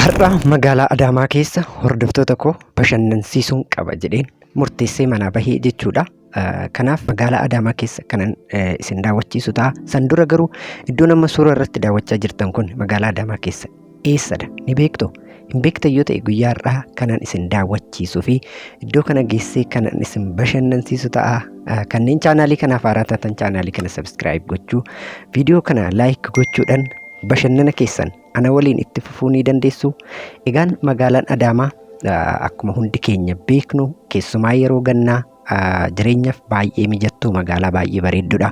Har'a magaalaa Adaamaa keessa hordoftoota koo bashannansiisuun qaba jedheen murteessee manaa bahee jechuudha. Kanaaf magaalaa Adaamaa keessa kanan isin daawwachiisu ta'a. San dura garuu iddoon amma suura irratti daawwachaa jirtan kun magaalaa Adaamaa keessa eessadha? Ni beektu? Hin beektan yoo ta'e guyyaa har'aa kanan isin daawwachiisuu fi iddoo kana geessee kanan isin bashannansiisu ta'a. Kanneen chaanaalii kanaaf haaraa taatan chaanaalii kana subscribe gochuu, viidiyoo kana like gochuudhaan bashannana keessan ana waliin itti fufuu ni dandeessu. Egaan magaalaan Adaamaa akkuma hundi keenya beeknu keessumaa yeroo gannaa jireenyaaf baay'ee mijattuu magaalaa baay'ee bareeddudha.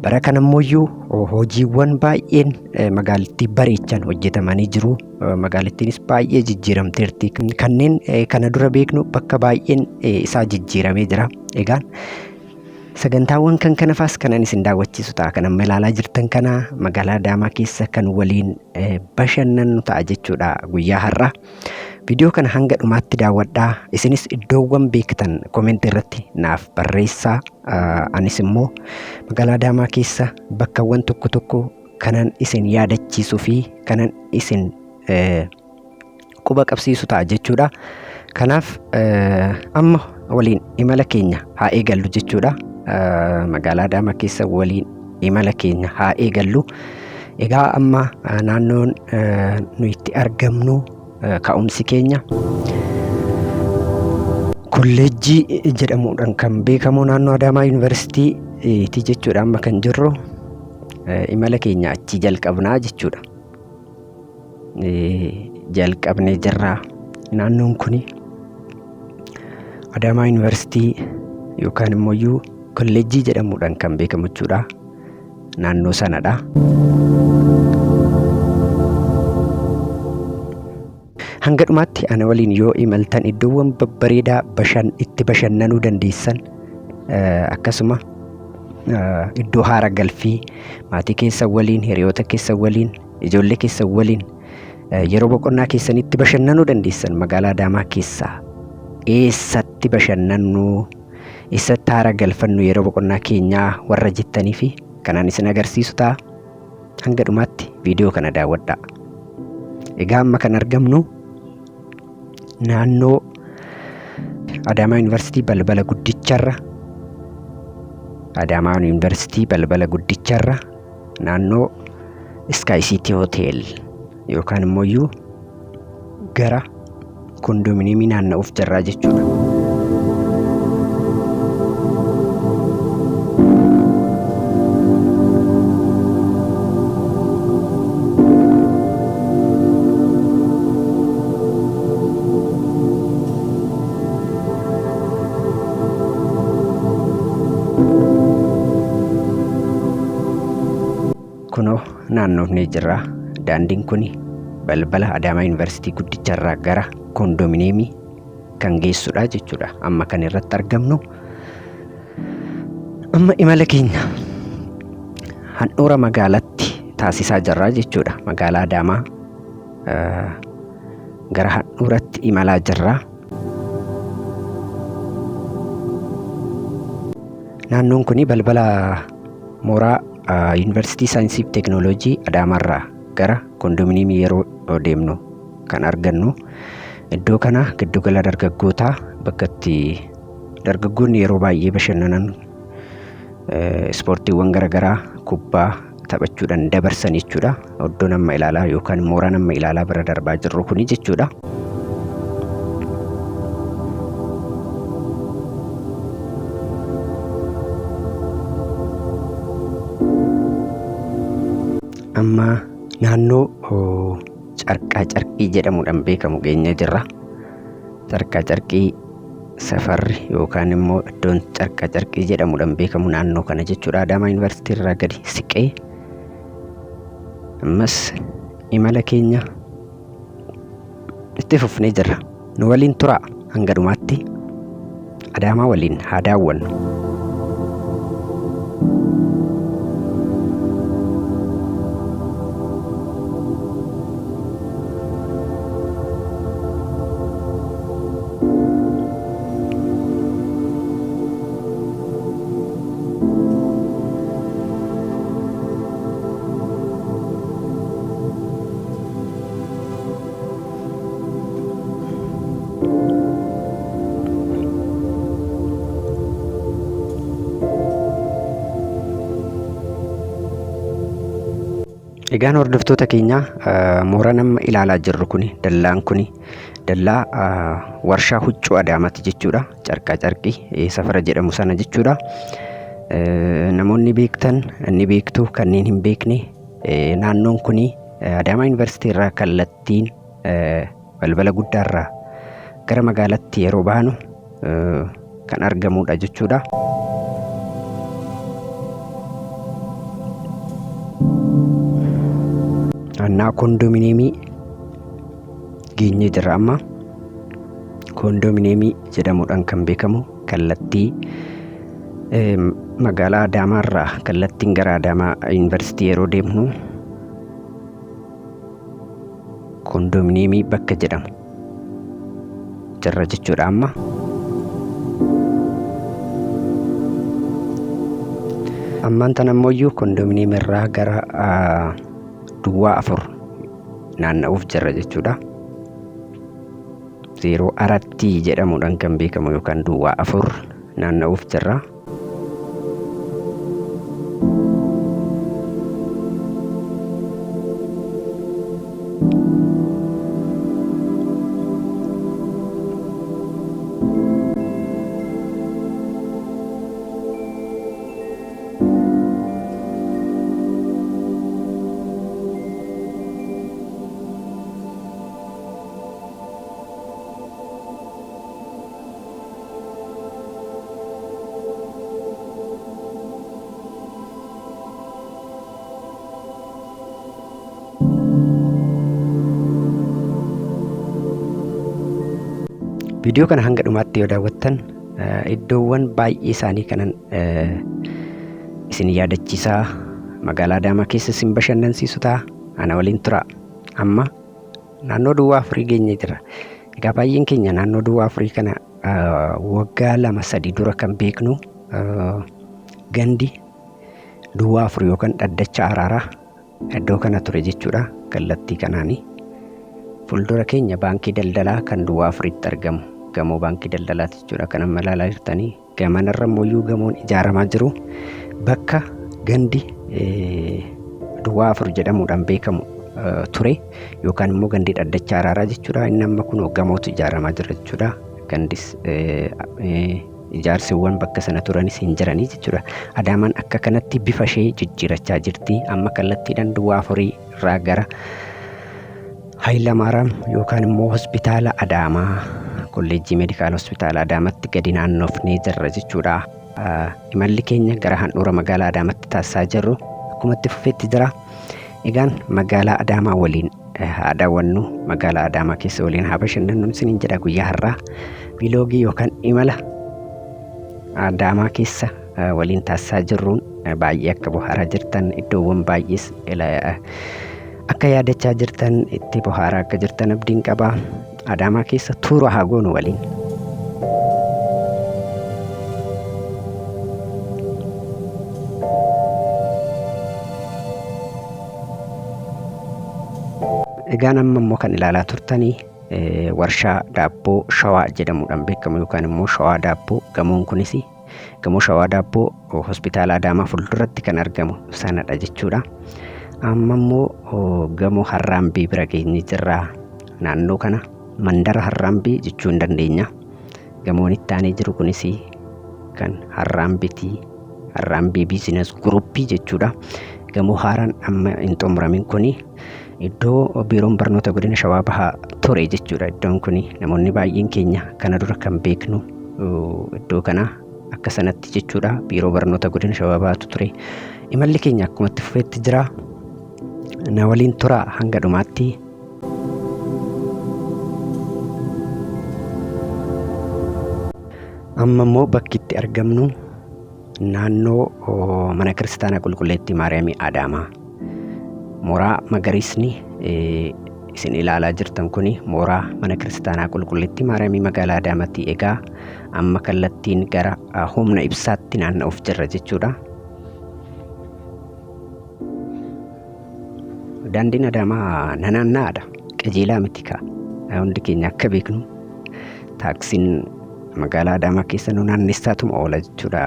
Bara kana immoo hojiiwwan baay'een magaalittii bareechan hojjetamanii jiru. Magaalittiinis baay'ee jijjiiramteerti. Kanneen kana dura beeknu bakka baay'een isaa jijjiiramee jira. Egaan sagantaawwan kan kana faas kanan isin daawwachiisu ta'a. Kan amma ilaalaa jirtan kana magaalaa Adaamaa keessa kan waliin bashannannu ta'a jechuudha guyyaa har'aa. Viidiyoo kana hanga dhumaatti daawwadhaa. Isinis iddoowwan beektan komentii irratti naaf barreessaa. Anis immoo magaalaa Adaamaa keessa bakkawwan tokko tokko kanan isin yaadachiisuu fi kanan isin quba qabsiisu ta'a jechuudha. Kanaaf amma waliin imala keenya haa eegallu jechuudha. Magaalaa Adaamaa keessa waliin imala keenya haa eegallu. Egaa amma naannoon nu itti argamnu ka'umsi keenya kolleejjii jedhamuudhaan kan beekamu naannoo Adaamaa Yuunivarsiitiiti jechuudha amma kan jirru imala keenya achii jalqabnaa jechuudha. Jalqabnee jirra. Naannoon kuni Adaamaa Yuunivarsiitii yookaan immoo iyyuu kolleejjii jedhamuudhaan kan beekamu jechuudha. Naannoo sanadha. Hanga dhumaatti ana waliin yoo imaltan iddoowwan babbareedaa bashan itti bashannanuu dandeessan akkasuma iddoo haara galfii maatii keessan waliin hiriyoota keessan waliin ijoollee keessan waliin yeroo boqonnaa keessanitti bashannanuu dandeessan magaalaa Adaamaa keessaa eessatti bashannannu eessatti haara galfannu yeroo boqonnaa keenyaa warra jettanii fi kanaan isin agarsiisu ta'a. Hanga dhumaatti viidiyoo kana daawwadhaa. Egaa amma kan argamnu naannoo Adaamaa Yuunivarsiitii balbala guddicharra Adaamaa Yuunivarsiitii balbala guddicharra naannoo Sky City Hotel yookaan immoo iyyuu gara kondominiyeemii naanna'uuf jirraa jechuudha. Kunoo naannofnee jirra. Daandiin kun balbala Adaamaa Yuunivarsiitii guddicharraa gara kondominiyeemii kan geessudha jechuudha. Amma kan irratti argamnu. Amma imala keenya handhuura magaalatti taasisaa jirra jechuudha. Magaalaa Adaamaa gara handhuuratti imalaa jirra. Naannoon kun balbala mooraa Yuunivarsiitii Saayinsii fi Teekinooloojii Adaamaarraa gara kondominiyeemii yeroo deemnu kan argannu. Iddoo kana giddugala dargaggootaa bakka itti dargaggoonni yeroo baay'ee bashannanan ispoortiiwwan garaagaraa kubbaa taphachuudhaan dabarsan jechuudha. Iddoon amma ilaalaa yookaan mooraan amma ilaalaa bira darbaa jirru kuni jechuudha. Amma naannoo carqaa carqii jedhamuudhaan beekamu geenyee jirra. Carqaa carqii safarri yookaan immoo iddoon carqaa carqii jedhamuudhaan beekamu naannoo kana jechuudha. Adaamaa Yuunivarsiitii irraa gadi siqee ammas imala keenya itti fufnee jirra. Nu waliin turaa hanga dhumaatti Adaamaa waliin haa daawwannu. Egaan hordoftoota keenya, mooraan amma ilaalaa jirru kuni, dallaan kuni dallaa warshaa huccuu Adaamaati jechuudha. Carqaa carqii safara jedhamu sana jechuudha. Namoonni beektan ni beektu, kanneen hin beekne naannoon kuni Adaamaa Yuunivarsiitii irraa kallattiin balbala guddaarraa gara magaalatti yeroo baanu kan argamudha jechuudha. Naannaa kondominiyeemii geenyee jirra amma. Kondominiyeemii jedhamuudhaan kan beekamu kallattii magaalaa Adaamaarraa kallattiin gara Adaamaa Yuunivarsiitii yeroo deemnu kondominiyeemii bakka jedhamu jirra jechuudha amma. Ammaan tana ammoo kondominiyeemii irraa gara duwwaa 4 naanna'uuf jirra jechuudha. Zeeroo arattii jedhamuudhaan kan beekamu yookaan duwwaa 4 naanna'uuf jirra. Viidiyoo kana hanga dhumaatti yoo daawwattan iddoowwan baay'ee isaanii kanan isin yaadachiisaa magaalaa Adaamaa keessa isin bashannansiisu ta'a. Ana waliin tura. Amma naannoo duwwaa afurii geenyee jira. Egaa baay'een keenya naannoo duwwaa afurii kana waggaa 2 3 dura kan beeknu gandi duwwaa 4 yookaan dhaddacha araaraa iddoo kana ture jechuudha. Kallattii kanaani. Fuuldura keenya baankii daldalaa kan duwwaa afuritti argamu gamoo baankii daldalaati jechuudha. Kan amma ilaalaa jirtanii gamanarra immoo gamoon ijaaramaa jiru bakka gandi duwwaa 4 jedhamuudhaan beekamu ture yookaan immoo gandi dhaddacha araaraa jechuudha. Inni amma kun gamootu ijaaramaa jira jechuudha. Gandis ijaarsiwwan bakka sana turanis hin jiranii jechuudha. Adaamaan akka kanatti bifa ishee jijjiirachaa jirti. Amma kallattiidhaan duwwaa afurii irraa gara Hayilamaaraam yookaan immoo hospitaala Adaamaa, kolleejjii meedikaala hospitaala Adaamaatti gadi naannofnee jirra jechuudha. Imalli keenya gara handhuura magaalaa Adaamaatti taasisaa jirru akkuma itti fufetti jira. Egaan magaalaa Adaamaa waliin haa daawwannu, magaalaa Adaamaa keessa waliin haa bashannannu isiniin jedha. Guyyaa har'aa viiloogii yookaan imala Adaamaa keessa waliin taasisaa jirruun baay'ee akka bohaaraa jirtan, iddoowwan baay'ees akka yaadachaa jirtan, itti bohaaraa akka jirtan abdiin qaba. Adaamaa keessa tuura haa goonu waliin. Egaan amma immoo kan ilaalaa turtanii warshaa daabboo Shawaa jedhamuudhaan beekamu yookaan immoo Shawaa Daabboo, gamoon kunis gamoo Shawaa Daabboo hospitaala Adaamaa fuulduratti kan argamu sanadha jechuudha. Amma immoo gamoo Harraambii bira geenye jirra. Naannoo kana mandara Harraambii jechuu hin dandeenya. Gamoon itti aanee jiru kunis kan Harraambiiti. Harraambii Biizines Guruppii jechuudha. Gamoo haaraan amma hin xumuramin kuni iddoo biiroon barnoota godina Shawaa Bahaa ture jechuudha. Iddoon kuni namoonni baay'een keenya kana dura kan beeknu iddoo kana akka sanatti jechuudha. Biiroo barnoota godina Shawaa Bahaatu ture. Imalli keenya akkuma itti fufeetti jira. Na waliin tura hanga dhumaatti. Amma immoo bakki itti argamnu naannoo mana kiristaanaa Qulqulleettii Maariyaamii Adaamaa. Mooraa magariisni isin ilaalaa jirtan kuni mooraa mana kiristaanaa Qulqulleettii Maariyaamii magaalaa Adaamaatti. Egaa amma kallattiin gara humna ibsaatti naanna'uuf jirra jechuudha. Daandiin Adaamaa nanaannaadha. Qajeelaa miti kaa. Hundi keenya akka beeknu taaksiin magaalaa Adaamaa keessa nu naannessaatuma oola jechuudha.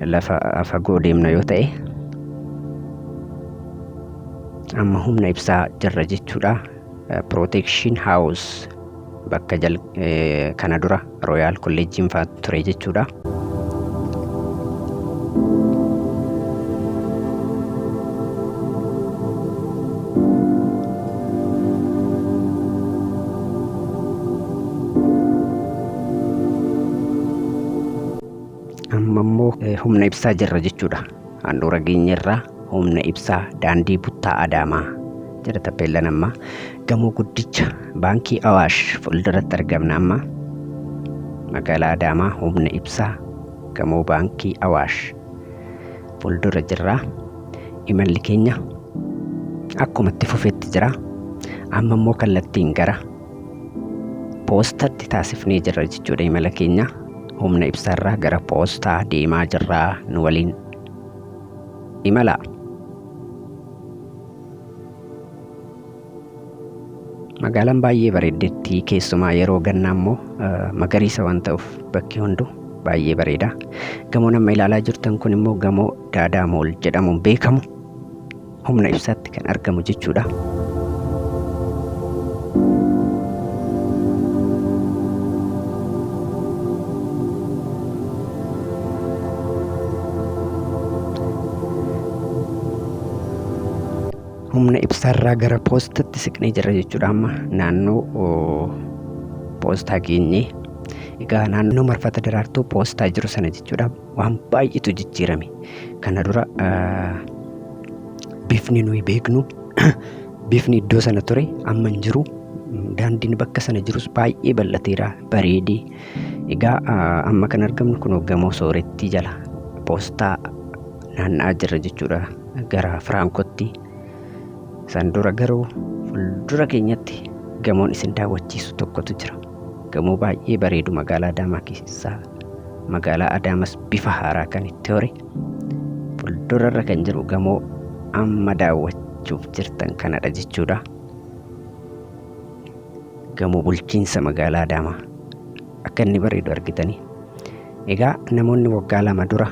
Lafa fagoo deemna yoo ta'e. Amma humna ibsaa jirra jechuudha. Protection House bakka jal kana dura Royal Kolleejjiin fa'aa ture jechuudha. Amma immoo humna ibsaa jirra jechuudha. Handhuura geenyerraa humna ibsaa daandii Buttaa Adaamaa jedha tappeellaan amma. Gamoo guddicha baankii Awaash fuulduratti argamna amma. Magaalaa Adaamaa humna ibsaa gamoo baankii Awaash fuuldura jirra. Imalli keenya akkuma itti fufetti jira. Amma immoo kallattiin gara poostatti taasifnee jirra jechuudha imala keenya. Humna ibsaarraa gara poostaa deemaa jirraa nu waliin imalaa. Magaalaan baay'ee bareeddetti keessumaa yeroo gannaa immoo magariisa waan ta'uuf bakki hundu baay'ee bareeda. Gamoon amma ilaalaa jirtan kun immoo gamoo Daadaa Mool jedhamuun beekamu humna ibsaatti kan argamu jechuudha. Humna ibsaarraa gara poostatti siqnee jirra jechuudha amma naannoo poostaa geenye. Egaa naannoo marfata daraartuu poostaa jiru sana jechuudha waan baay'eetu jijjiirame. Kana dura bifni nuyi beeknu bifni iddoo sana ture amma hin jiru. Daandiin bakka sana jirus baay'ee bal'ateera bareedee. Egaa amma kan argamnu kun gamoo soorettii jala poostaa naanna'aa jirra jechuudha gara Firaankootti. San dura garuu fuuldura keenyatti gamoon isin daawwachiisu tokkotu jira. Gamoo baay'ee bareedu magaalaa Adaamaa keessaa magaalaa Adaamas bifa haaraa kan itti hore fuuldurarra kan jiru gamoo amma daawwachuuf jirtan kanadha jechuudha. Gamoo bulchiinsa magaalaa Adaamaa akka inni bareedu argitanii. Egaa namoonni waggaa lama dura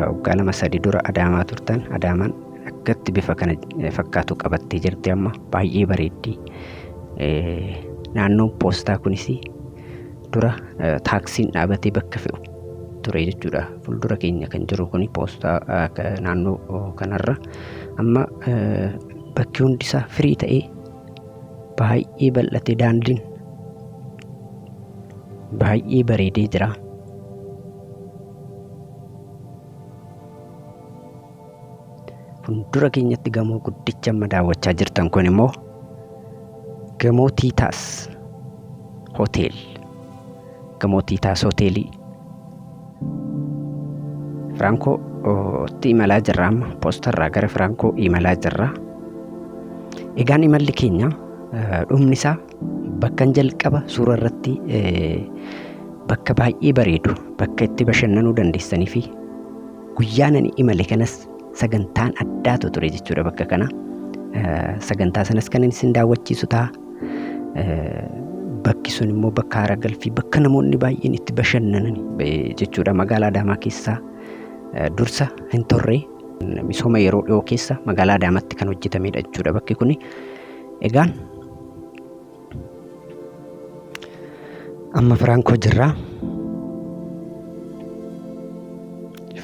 waggaa lama sadi dura Adaamaa turtan Adaamaan akkatti bifa kana fakkaatu qabattee jirti amma baay'ee bareeddi. Naannoon poostaa kunis dura taaksiin dhaabatee bakka fe'u ture jechuudha. Fuuldura keenya kan jiru kun poostaa naannoo kanarra amma bakki hundisaa firii ta'ee baay'ee bal'ate daandiin baay'ee bareedee jira. Fuuldura keenyatti gamoo guddicha amma daawwachaa jirtan kun immoo gamoo Tiitaas Hotel. Gamoo Tiitaas Hoteelii. Firaankoo tti imalaa jirra amma poostarraa gara Firaankoo imalaa jirra. Egaan imalli keenya dhumni isaa bakkan jalqaba suura irratti bakka baay'ee bareedu bakka itti bashannanuu dandeessanii fi guyyaan ani imale kanas sagantaan addaatu ture jechuudha bakka kana. Sagantaa sanas kan isin daawwachiisu ta'a. Bakki sun immoo bakka haara galfii bakka namoonni baay'een itti bashannanan jechuudha magaalaa Adaamaa keessaa dursa hin turre misooma yeroo dhiyoo keessa magaalaa Adaamaatti kan hojjetamedha jechuudha bakki kuni. Egaan amma Firaankoo jirra.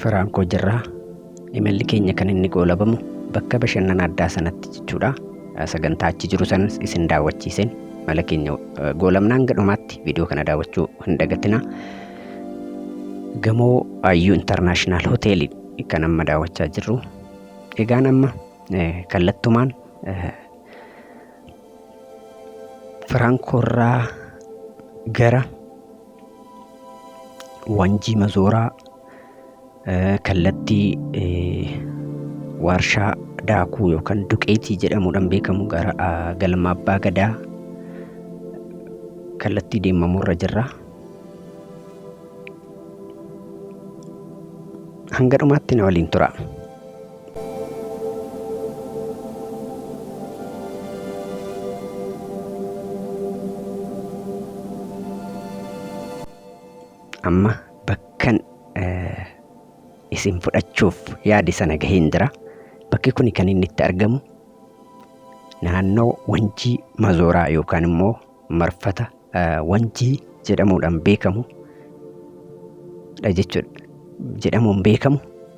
Firaankoo jirra. Imalli keenya kan inni goolabamu bakka bashannana addaa sanatti jechuudha. Sagantaa achi jiru sanas isin daawwachiiseen mala keenya goolabnaan hanga dhumaatti viidiyoo kana daawwachuu hin dagatinaa. Gamoo Ayyuu Intarnaashinaal Hoteelii kan amma daawwachaa jirru. Egaan amma kallattumaan Firaankoorraa gara Wanjii Mazooraa kallattii warshaa daakuu yookaan duqeetii jedhamuudhaan beekamu gara galma abbaa gadaa kallattii deemamurra jirra. Hanga dhumaatti na waliin tura. Amma bakkan isin fudhachuuf yaade sana gaheen jira. Bakki kun kan inni itti argamu Naannoo Wanjii Mazooraa yookaan immoo marfata Wanjii jedhamuudhaan beekamu dha jechuudha. Jedhamuun beekamu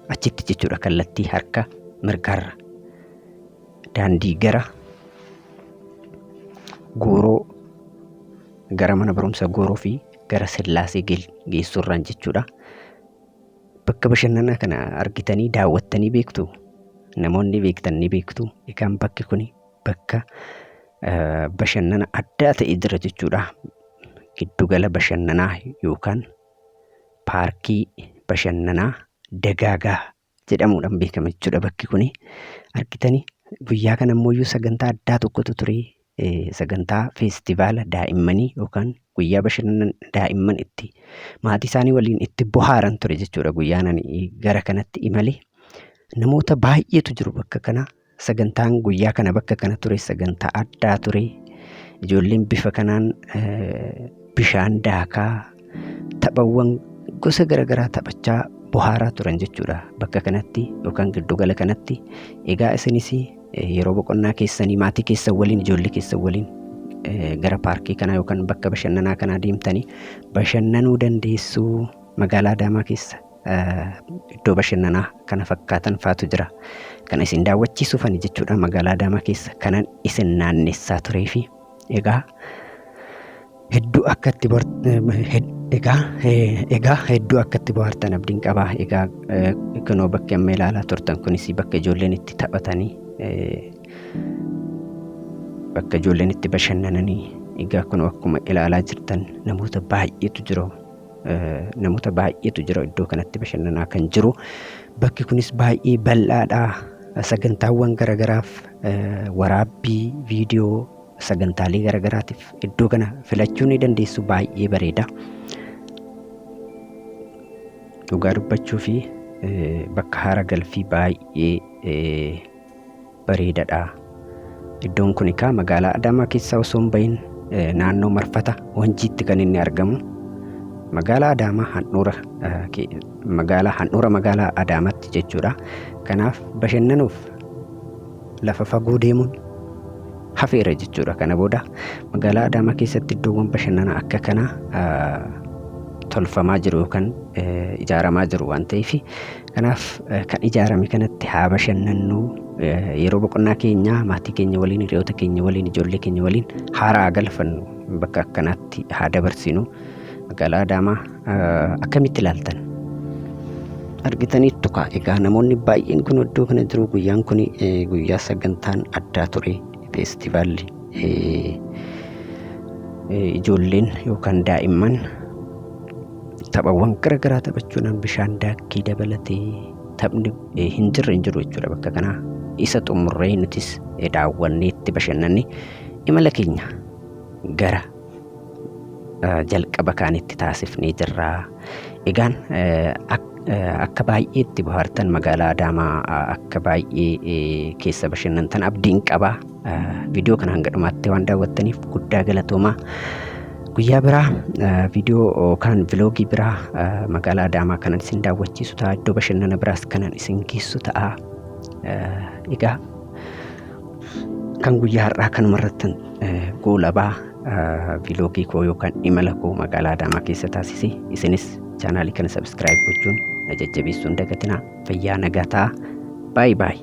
achitti jechuudha kallattii harka mirgaarra. Daandii gara Gooroo gara mana barumsa Gooroo fi gara Sillaasee geessurraan jechuudha. Bakka bashannanaa kana argitanii daawwattanii beektu? Namoonni beektan ni beektu. Egaan bakki kun bakka bashannana addaa ta'e jira jechuudha. Giddugala bashannanaa yookaan paarkii bashannanaa Dagaagaa jedhamuudhaan beekama jechuudha bakki kun. Argitanii guyyaa kana immoo sagantaa addaa tokkotu ture. Sagantaa feestivaala daa'immanii yookaan guyyaa bashannana daa'imman itti maatii isaanii waliin itti bohaaran ture jechuudha guyyaan ani gara kanatti imale. Namoota baay'eetu jiru bakka kana. Sagantaan guyyaa kana bakka kana ture sagantaa addaa ture. Ijoolleen bifa kanaan bishaan daakaa taphawwan gosa garaagaraa taphachaa bohaaraa turan jechuudha bakka kanatti yookaan giddugala kanatti. Egaa isinis yeroo boqonnaa keessanii maatii keessan waliin ijoollee keessan waliin gara paarkii kanaa yookaan bakka bashannanaa kanaa deemtanii bashannanuu dandeessu magaalaa Adaamaa keessa iddoo bashannanaa kana fakkaatan faatu jira. Kana isin daawwachiisuufani jechuudha magaalaa Adaamaa keessa kanan isin naannessaa turee fi egaa hedduu akka itti egaa egaa hedduu akka itti bohaartan abdiin qaba. Egaa kunoo bakki amma ilaalaa turtan kunis bakka ijoolleen itti taphatanii bakka ijoolleen itti bashannananii egaa kunoo akkuma ilaalaa jirtan namoota baay'eetu jiru. Namoota baay'eetu jira iddoo kanatti bashannanaa kan jiru. Bakki kunis baay'ee bal'aadha. Sagantaawwan garaagaraaf waraabbii viidiyoo sagantaalee garaagaraatiif iddoo kana filachuu ni dandeessu baay'ee bareeda. Dhugaa dubbachuu fi bakka haara galfii baay'ee bareedadha. Iddoon kun egaa magaalaa Adaamaa keessaa osoo hin bahin naannoo marfata Wanjiitti kan inni argamu. Magaalaa Adaamaa handhuura magaalaa handhuura magaalaa Adaamaatti jechuudha. Kanaaf bashannanuuf lafa fagoo deemuun hafeera jechuudha. Kana booda magaalaa Adaamaa keessatti iddoowwan bashannanaa akka kanaa tolfamaa jiru yookaan ijaaramaa jiru waan ta'eef kanaaf kan ijaarame kanatti haa bashannannu yeroo boqonnaa keenyaa maatii keenya waliin hiriyoota keenya waliin ijoollee keenya waliin haaraa galfannu bakka akkanaatti haa dabarsinu magaalaa Adaamaa akkamitti ilaaltan? Argitaniittu kaa egaa namoonni baay'een kun iddoo kana jiru guyyaan kun guyyaa sagantaan addaa ture feestivaalli ijoolleen yookaan daa'imman taphawwan garaagaraa taphachuudhaan bishaan daakkii dabalatee taphni hin jirre hin jiru jechuudha bakka kanaa isa xumurree nutis daawwannee itti bashannanne imala keenya gara jalqaba kaanitti taasifnee jirra. Egaan akka baay'ee itti bohaartan magaalaa Adaamaa akka baay'ee keessa bashannantan abdiin qaba. Viidiyoo kana hanga dhumaatti waan daawwattaniif guddaa galatoomaa. Guyyaa biraa viidiyoo yookaan viloogii biraa magaalaa Adaamaa kanan isin daawwachiisu ta'a. Iddoo bashannana biraas kanan isin geessu ta'a. Egaa kan guyyaa har'aa kanuma irratti goolabaa viloogii koo yookaan imala koo magaalaa Adaamaa keessa taasise. Isinis chaanaalii kana sabiskiraayib gochuun na jajjabeessuu hin dagatinaa. Fayyaa nagaa ta'a. Baay baay.